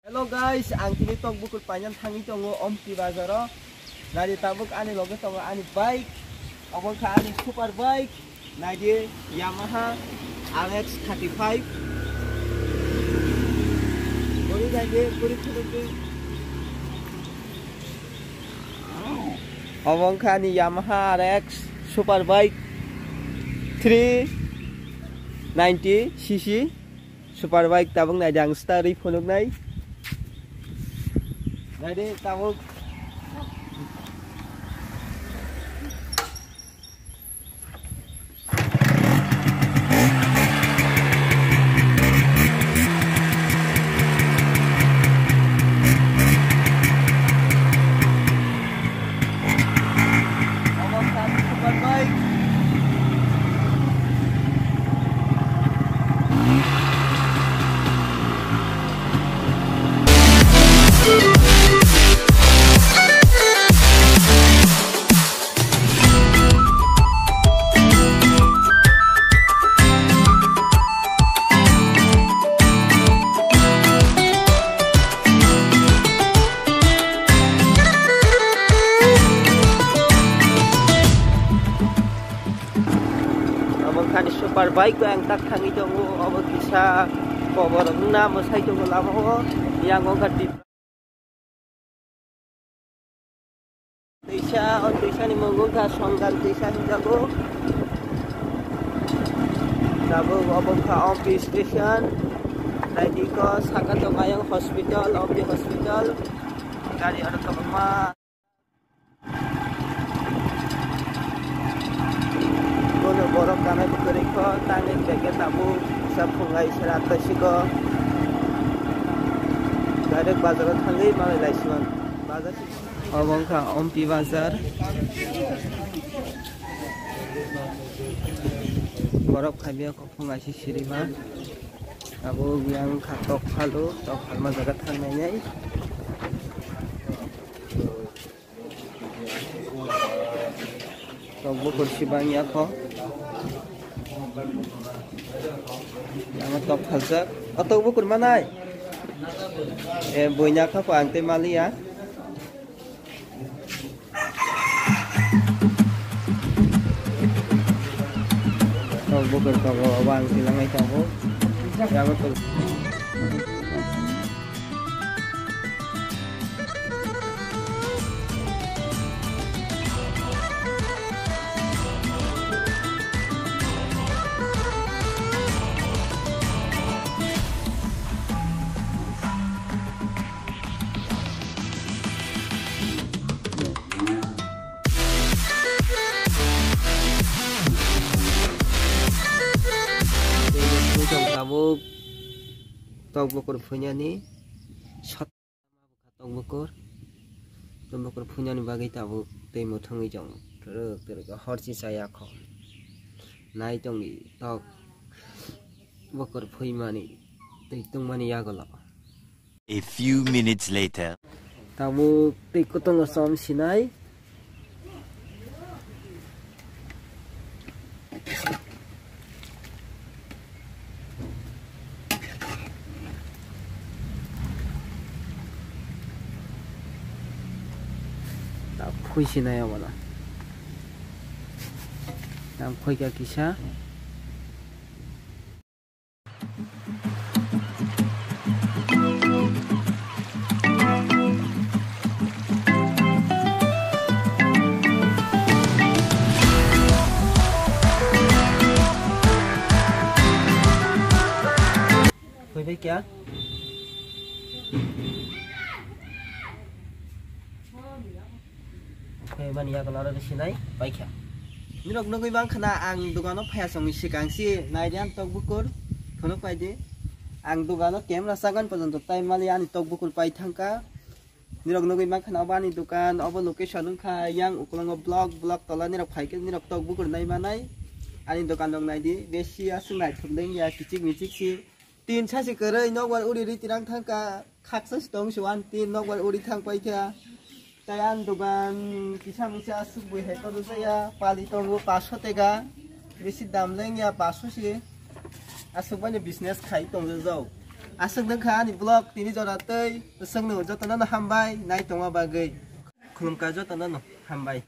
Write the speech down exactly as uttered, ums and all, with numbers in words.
Hello guys, ang tini tok bukur painan thangwi tongo Ompi bazaro. Naidi tabuk ani loge tongo ani bike. Obo kha ani super bike. Naidi Yamaha R X thirty-five. Bori naidi, bori khulukdi. Obo wngkha ani Yamaha R X Super Bike three ninety C C Super Bike. Tabuk naidi ang start rwi phunuknai. Naidi tabuk. Obo wngkha ani super bike bai ang tak thangwi tongo. Obo kisa kobor wngna mwsai tongo lama o. Yang wngkha Tripura. Twisa, o twisani mung wngkha Songdal twisa hinjago. Tabuk obo wngkha Ompi station. Naidi ko saka tongo ayang hospital, Ompi hospital. Gari aro kwbangma. Bono borok kanai bo kwrwi kho, tangwi beke tabuk kisa phungai sera twi siko. Direct bazaro thangwi malai lai siman. Bazar. Obo wngkha Ompi bazar. Borok khaibia kho phungai si sirima. Abo yang kha tok phalu, tok phalma jaga thangnai nai. Tok bukur si bang ya kho. Yang tok phaljak. O tok bukur manai. E, buina kha pho ang tei maliya. Tok bukur tongo, obo ang tilangnai tongo. Yang tok. Tabuk tok bukur phuinani. Tok bukur, tok bukur phuinani bagwi tabuk twi mwthangwi chwng twrwk twrwk hor si chaya kho. Nai tongdi tok bukur phuimani twi tungmani yagulo. A few minutes later. Tabuk twi kutung o chom sinai. Tak khui sinai obono. Tam khui kha kisa. Koi bai kya? Khe mani yago laro de sinai paikha. Nirok nugui bang khana ang dogano phaya songni sikang si naidi ang tok bukur phunuk paidi. Ang dogano camera sagan porjonto tai mali ani tok bukur pai thangka. Nirok nugui bang khana obo ani dokan, obo location wngkha yang ukulungo block, block tola nirok phaikhe nirok tok bukur nai manai. Ani dokan rok naidi besi aswk naithok lengya kichik michik si. Tin sasi kwrwi nokbar uri ri tirang thangka, khaksa si tong si wan tin nokbar uri thang paikha. Tai ang dogan kisa misa aswk bui hai koto jaya, pali tongo paso tega, bisi dam lengya paso si, aswk mani business khai tong jajao. Aswk nungkha ani vlog tini jora tei chwngno jotono no hambai nai tongma bagwi. Khulumkha jotono no hambai.